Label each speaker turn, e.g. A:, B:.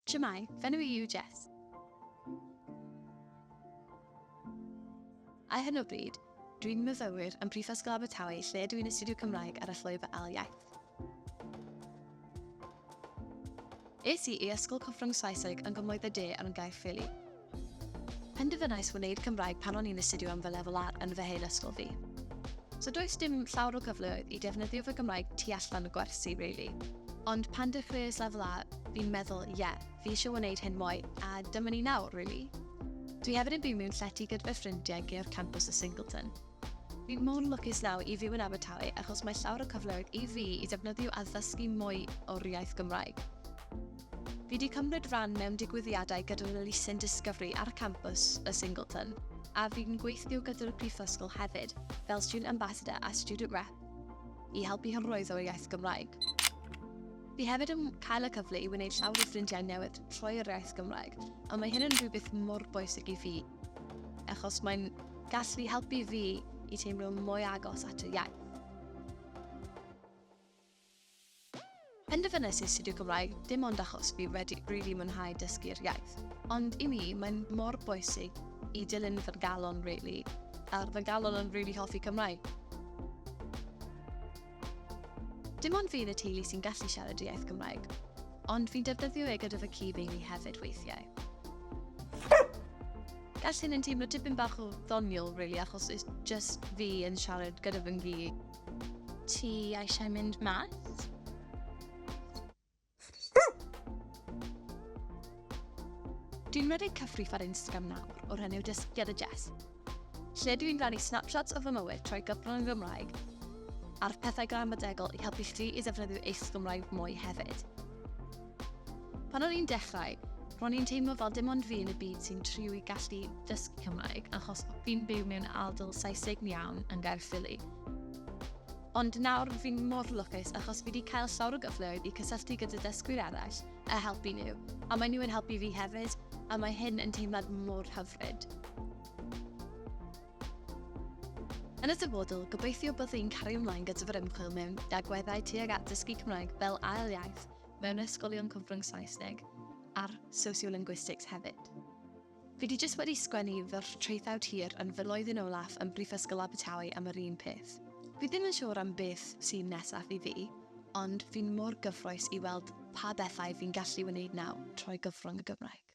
A: Shwmae, fy enw i yw Jess. Ar hyn o bryd, dwi'n myfyrwyr yn Prifysgol Abertawe lle dwi'n astudio Cymraeg ar y llwybr ail iaith. Es i i Ysgol Cyfrwng Saesneg yng Nghymoedd y De yn Gaerffili. Penderfynais wneud Cymraeg pan o'n i'n astudio am fy Lefel A yn fy hen ysgol fi. So does dim llawer o gyfleoedd i defnyddio fy Gymraeg tu allan y gwersi, really. Ond pan dechreuais Lefel A, fi'n meddwl, ie, yeah, fi eisiau wneud hyn mwy, a dyma ni nawr, really. Dwi hefyd yn byw mewn llety gyda fy ffrindiau ger campws y Singleton. Fi mor lwcus nawr i fyw yn Abertawe achos mae llawer o cyfleoedd i fi i defnyddio a ddysgu mwy o'r iaith Gymraeg. Fi 'di cymryd rhan mewn digwyddiadau gyda'r elusen Discovery ar campws y Singleton, a fi'n gweithio gyda'r Prifysgol hefyd fel Student Ambassador a Student Rep i helpu hyrwyddo'r iaith Gymraeg. Fi hefyd yn cael y cyfle i wneud llawer o ffrindiau newydd trwy'r iaith Gymraeg, a mae hyn yn rhywbeth mor bwysig i fi, achos mae'n gallu helpu fi i teimlo mwy agos at y iaith. Penderfynais i astudio Cymraeg dim ond achos fi wedi rili mwynhau dysgu'r iaith. Ond i mi, mae'n mor bwysig i dilyn fy galon rili, a fy galon yn rili hoffi Cymraeg. Dim ond fi yn y teulu sy'n gallu siarad y iaith Gymraeg, ond fi'n defnyddio e gyda fy ci Bailey hefyd weithiau. Gall hyn yn teimlo tipyn bach o ddoniol rili, achos it's just fi yn siarad gyda fy nghi.
B: Ti eisiau mynd mas?
A: Dwi'n rhedeg cyfrif ar Instagram nawr o'r enw Dysgu gyda Jess, lle dwi'n rhannu snapshots o fy mywyd trwy gyfrwng y Gymraeg a'r pethau gramadegol i helpu chdi i ddefnyddio eich Gymraeg mwy hefyd. Pan o'n i'n dechrau, ro'n i'n teimlo fel dim ond fi yn y byd sy'n trio i gallu dysgu Cymraeg, achos fi'n byw mewn ardal Saesneg iawn yn Gaerffili. Ond nawr fi'n mor lwcus achos fi wedi cael llawer o gyfleoedd i cysylltu gyda dysgwyr eraill a helpu nhw, a mae nhw yn helpu fi hefyd, a mae hyn yn teimlad mor hyfryd. Yn y dyfodol, gobeithio bydda i'n cario ymlaen gyda fy ymchwil mewn agweddau tuag at dysgu Cymraeg fel ail iaith mewn ysgolion cyfrwng Saesneg a'r sociolinguistics hefyd. Fi di jyst wedi sgwennu fy traethawd hir yn fy mlwyddyn olaf yn Brifysgol Abertawe am yr un peth. Fi ddim yn siŵr am beth sy'n nesaf i fi, ond fi'n mor gyffrous i weld pa bethau fi'n gallu wneud nawr trwy gyfrwng y Gymraeg.